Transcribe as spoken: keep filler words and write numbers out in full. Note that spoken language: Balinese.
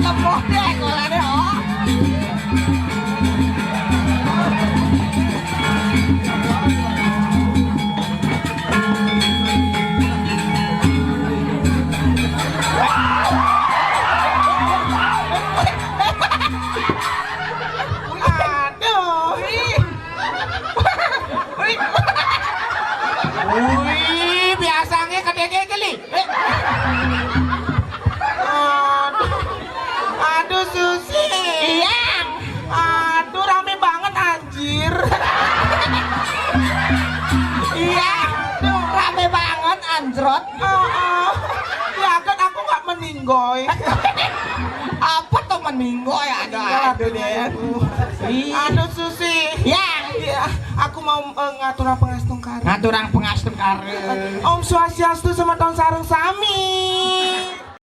Tepuk deh, golane, oh. Aduh. Wih, biasanya kedege geli. Eh. Aduh. Aduh, Susi. Iya. Aduh, rame banget, anjir. Iya. Aduh, rame banget, anjrot. Heeh. Ya kan aku nggak meninggoy. Apa tuh meninggoy? Aduh, aduh deh. Iya. Aduh, Susi. Ya. Iya, aku mau, eh, ngaturang pangastungkara. Ngaturang pangastungkara. Om Swastiastu, semeton sareng sami.